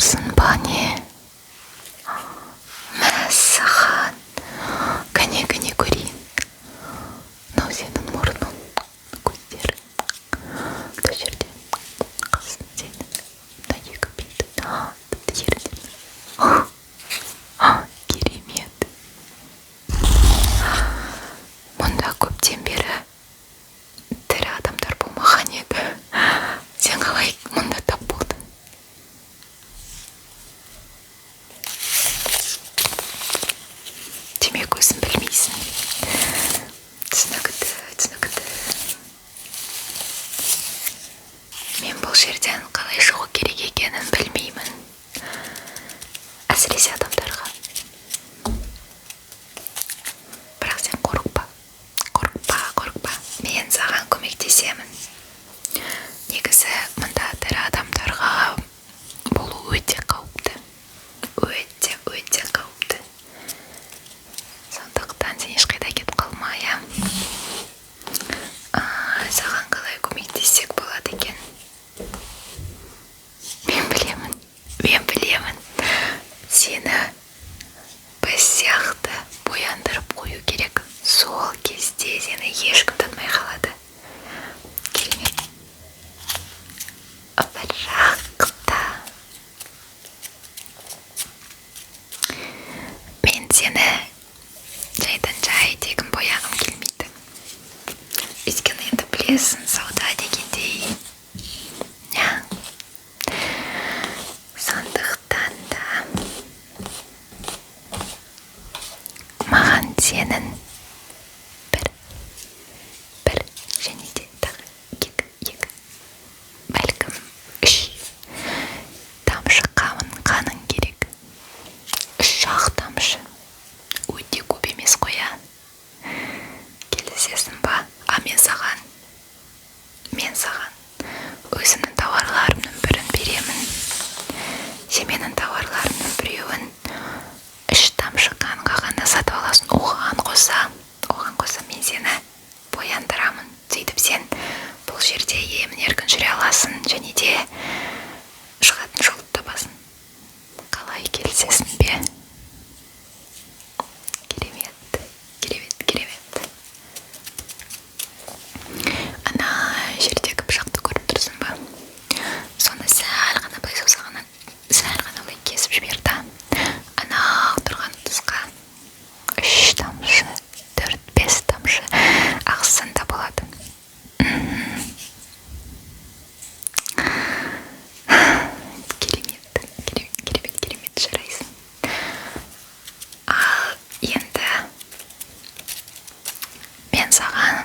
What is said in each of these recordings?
Адамсың ба, не? Мәссаған! Кәне, кәне, көрейін. Мынау сенің мұрның, көздерің, мына жерде қасың сенің, мына екі бетің, тіпті еріндерің. Керемет! Мұнда көптен бері тірі адамдар болмаған еді. Сен қалай мұнда тап болдың? Демек, өзің білмейсің. Түсінікті, түсінікті. Мен бұл жерден қалай шығу керек екенін білмеймін. Әсіресе адамдарға. Бірақ сен қорықпа. Қорықпа, қорықпа. Мен саған көмектесемін. Негізі мұнда тірі адамдарға болу өте қауіпті. Өте, өте қауіпті. Сондықтан сен ешқайда кетіп қалма, иә? Саған қалай көмектессек болады екен? Мен білемін, мен білемін. Сені біз сияқты бояндырып қою керек. Сол кезде сені ешкім танымай қалады. Керемет. Бірақ та мен сені жайдан жай тегін бояғым келмейді. Өйткені енді білесің, сауда дегендей. Иә. Сондықтан да маған сенің бір, бір және де тағы екі, екі, бәлкім үш тамшы қаның керек. Үш ақ тамшы. Өте көп емес қой, ә? Келісесің ба? А мен саған өзімнің тауарларымның бірін беремін. Сен менің тауарларымның біреуін үш тамшы қанға ғана сатып аласың. Оған қоса мен сені бояндырамын. Сөйтіп сен бұл жерде емін еркін жүре аласың және де шығатын жолды табасың. Қалай, келісесің бе? Керемет, керемет, керемет. Ана жердегі пышақты көріп тұрсың ба? Соны сәл ғана былай саусағынан сәл ғана былай кесіп жібер да, анау тұрған ыдысқа үш тамшы, төрт, бес тамшы ағызсаң да болады. Керемет, керемет, керемет, керемет, жарайсың. Ал енді мен саған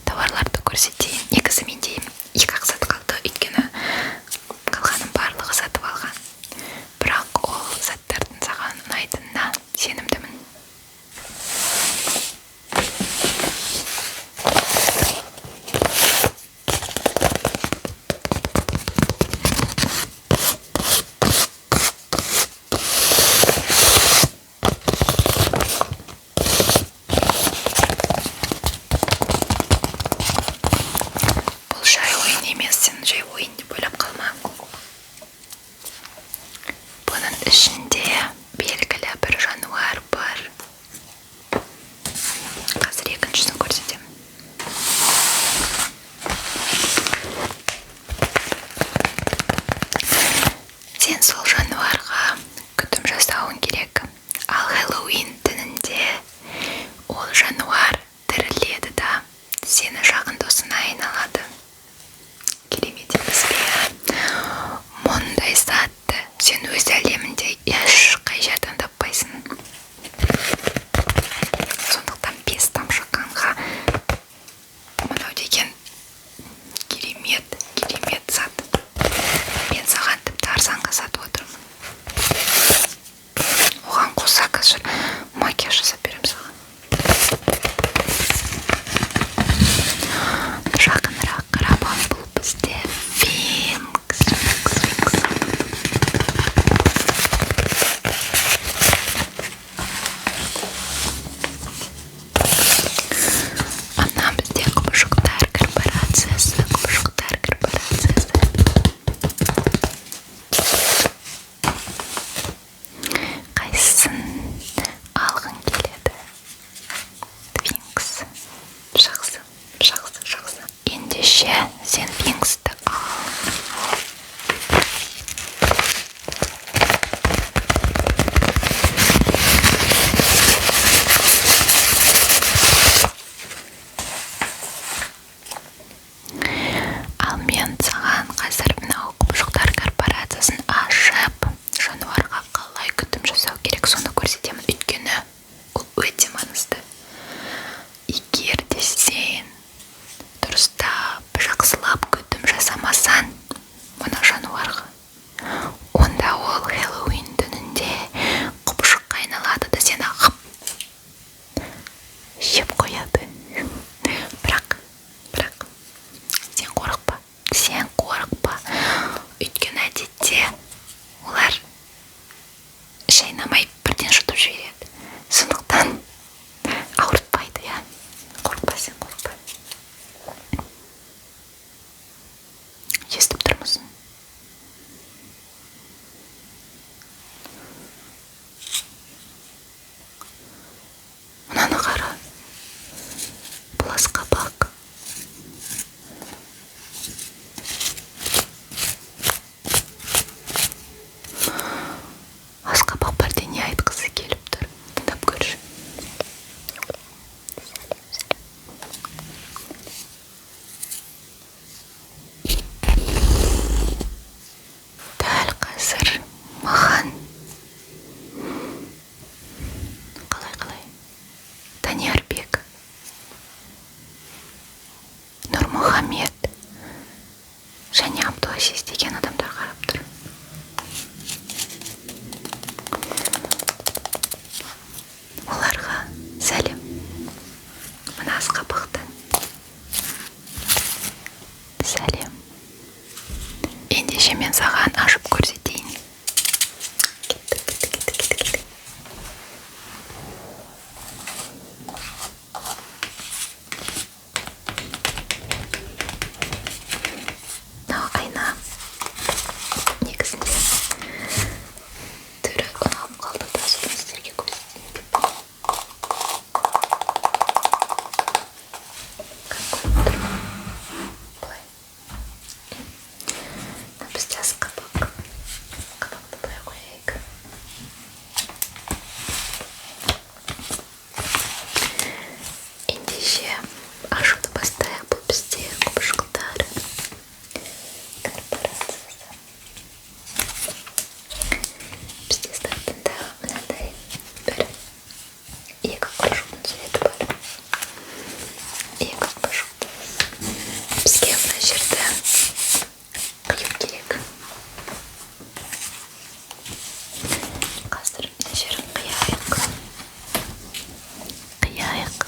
тауарларды көрсетейін. Негізі менде екі ақ зат қалды, өйткені қалғанын барлығы сатып алған. Бірақ ол заттардың саған ұнайтынына сенімдімін. Ендеше мен саған ашып көрсетейін. Кеттік, кеттік, кеттік, кеттік, кеттік. Мынау айна негізінде түрі ұнап қалды да, содан сіздерге көрсетейін деп. Как көрініп тұр? Былай. Мына бізде асқабақ. Қабақты былай қояйық. Ендеше ашуды бастайық. Бұл бізде құбыжықтар корпорациясы. Бізде стартында мынандай бір екі құбыжықтың суреті бар. Екі құбыжықты. Бізге мына жерді қию керек. Қазір мына жерін қияйық. Қияйық.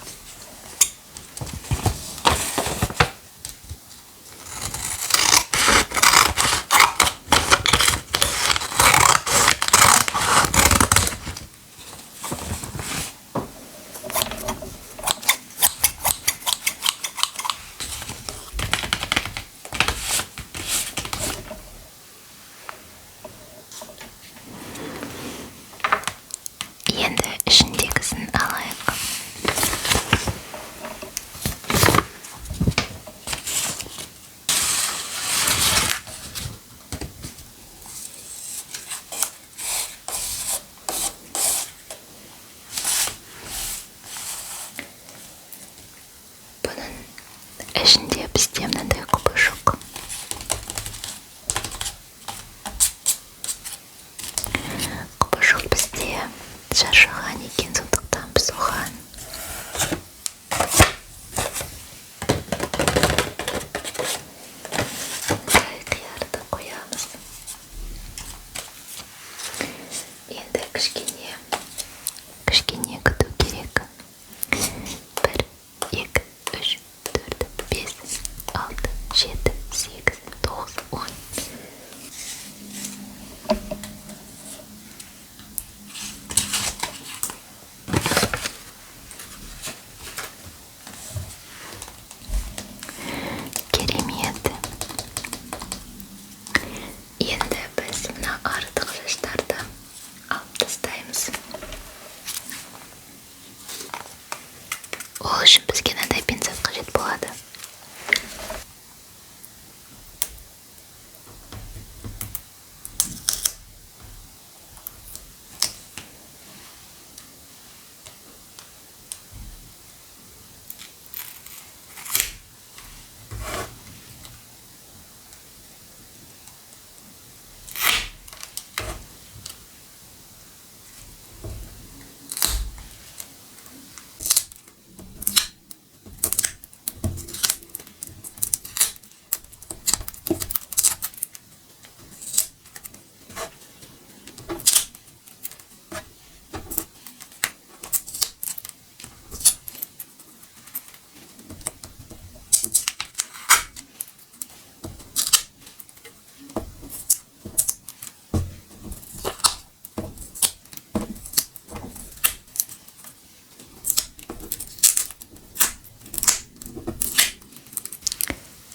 Енді ішіндегісін алайық. Бұның ішінде бізде мынандай құбыжық. Құбыжық бізде шаршаған екен, сондықтан біз оған мындай қиярды қоямыз. Енді кішкене кішкене күту керек. 1, 2, 3, 4, 5, 6, 7, 8, 9, 10. Керемет. Енді біз мына артық шаштарды алып тастаймыз. Ол үшін бізге мынандай пинцет қажет болады.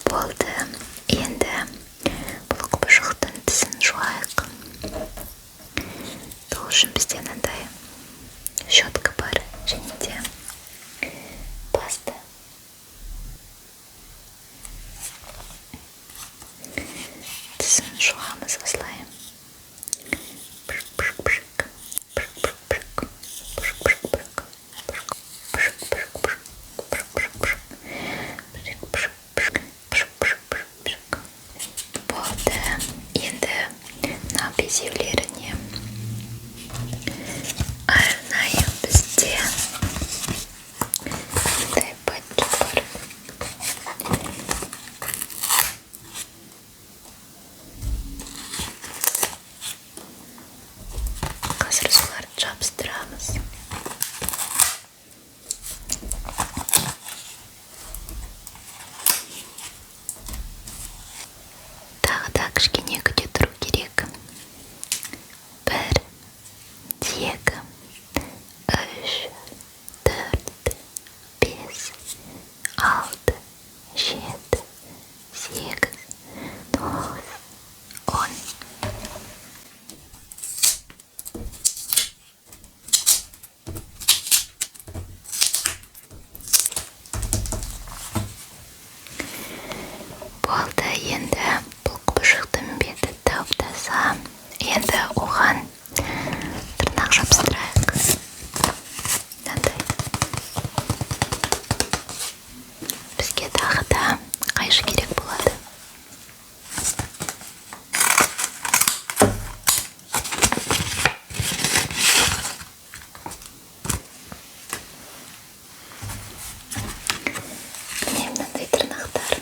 Болды. Енді бұл құбыжықтың тісін жуайық. Сол үшін бізде мынандай щетка бар және де паста. Тісін жуамыз осылай. Пшик, пшик, пшик. Пшик, пшик, пшик. Пшик, пшик, пшик. Пшик, пшик, пшик. Пшик, пшик, пшик. Пшик, пшик, пшик. Пшик, пшик, пшик, пшик. Болды. Енді мына безеулеріне арнайы бізде мындай патчик бар. қайшы керек болады. Міне, мынандай тырнақтар.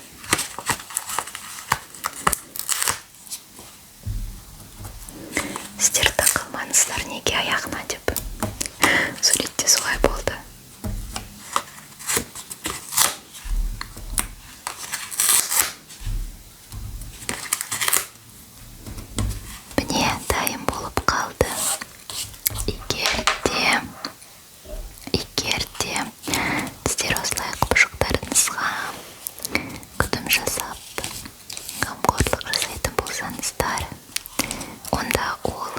Сіздер таңқалмаңыздар, неге аяғына деп. Суретте солай болды. Міне, дайын болып қалды. Егер де егер де сіздер осылай құбыжықтарыңызға күтім жасап, қамқорлық жасайтын болсаңыздар, онда ол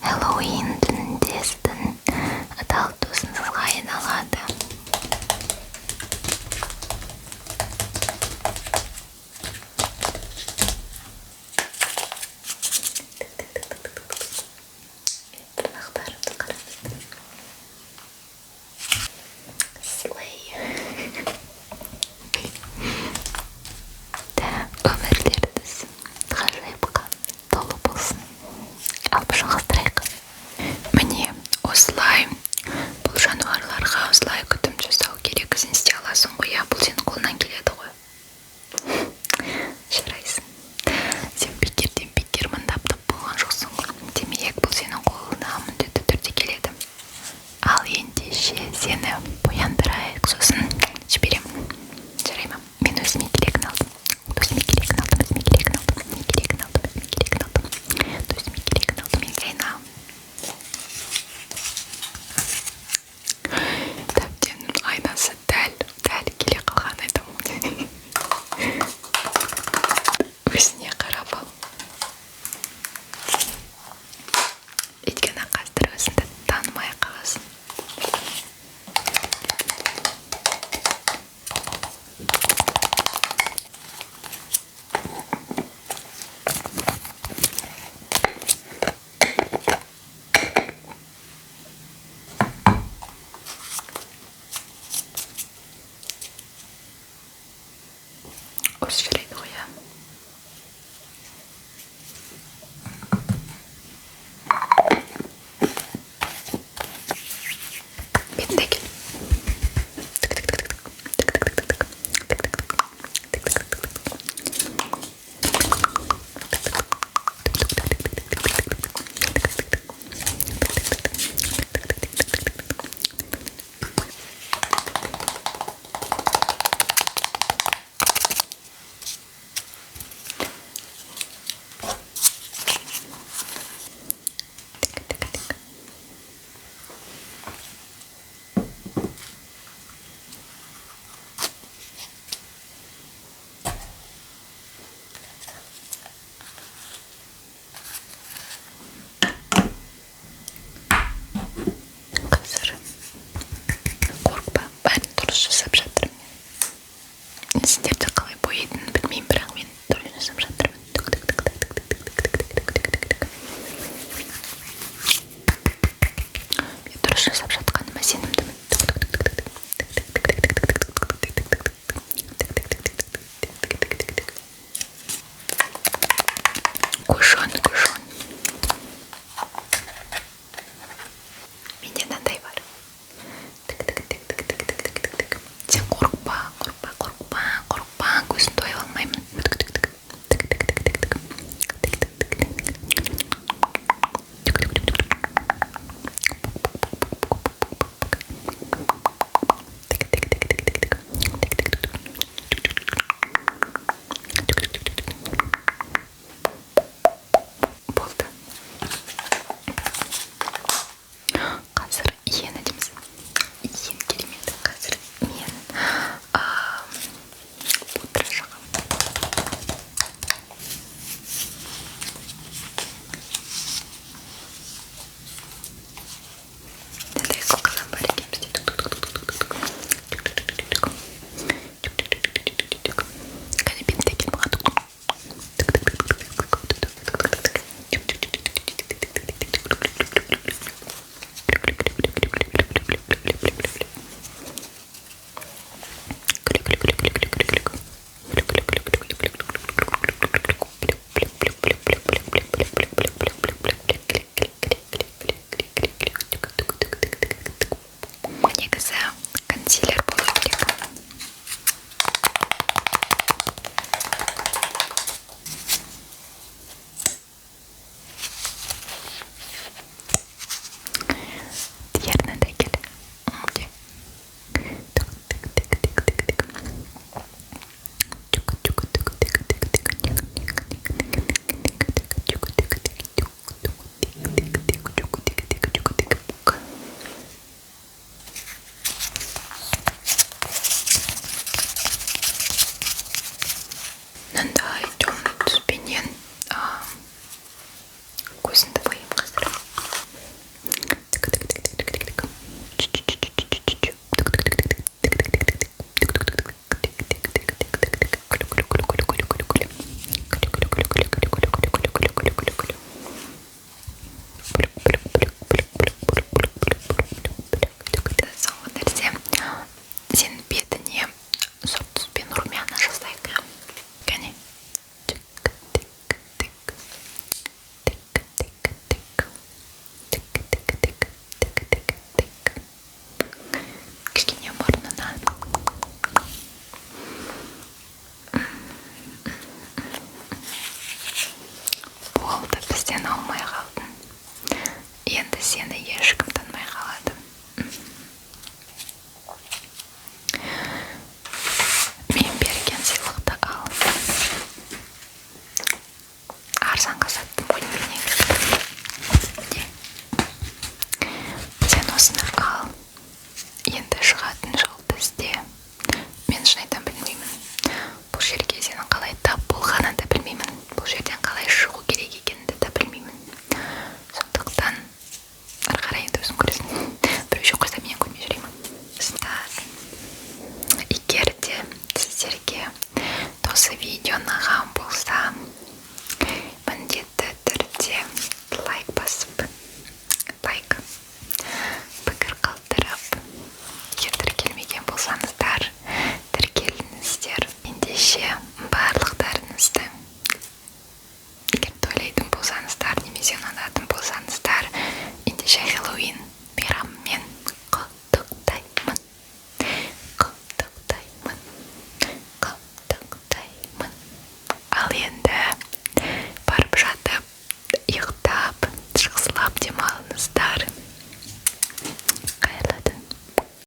Хэллоуин түнінде сіздің адал досыңызға айналады. Тырнақтарымды қараңыздар. Slay. Өмірлеріңіз ғажайыпқа толы болсын. Алып жалғастырайық. Міне, осылай бұл жануарларға осылай күтім жасау керек. Сен істей аласың ғой, иә, бұл сенің қолыңнан келеді ғой. Жарайсың. Сен бекерден бекер мындап болған жоқсың ғой. Демек, бұл сенің қолыңа міндетті түрде келеді. Ал ендеше сені бояндырайық, сосын